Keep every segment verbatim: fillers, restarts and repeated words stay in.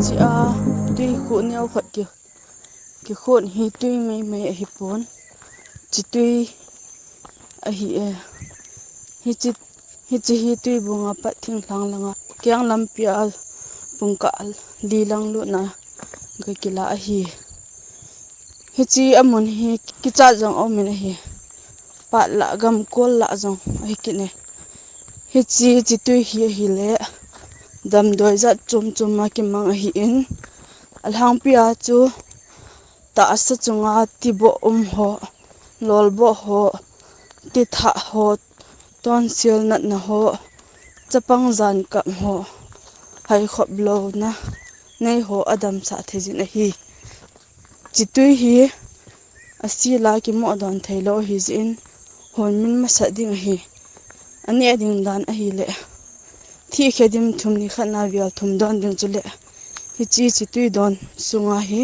Chia tui khu neo khat ki, kikhon hi tui meimei ahi pon. Chitui ahi e. Hichi, hichi hi tui bunga pat thinglhang langa kiang lampi a pungkah li lang lutna ga kila ahi. Hichi amun hi kichat jong aumin ahi. Pat lah gam kol lah jong ahi kine. Hichi chitui hi ahile damdoi jat chom chom a kimang ahi in. Alhangpi a chu tahsa chunga tiboh um ho, lolboh ho, tithah ho, tonsil natna ho, chapang jan kap ho, haikhop louna nei ho adamsah thei jin ahi. Chitui hi asila kimoh don theilou ahi jeh in hon min masat ding ahi. Aneh ding dan ahile thihkhe dim thum ni khat na vel thum don ding chule hichi chitui don sunga hi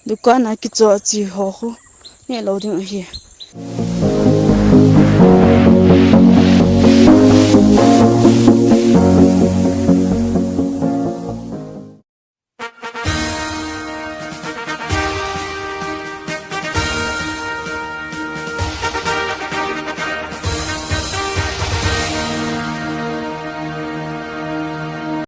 dukan a kicho chi ho khu neh lou ding ahi.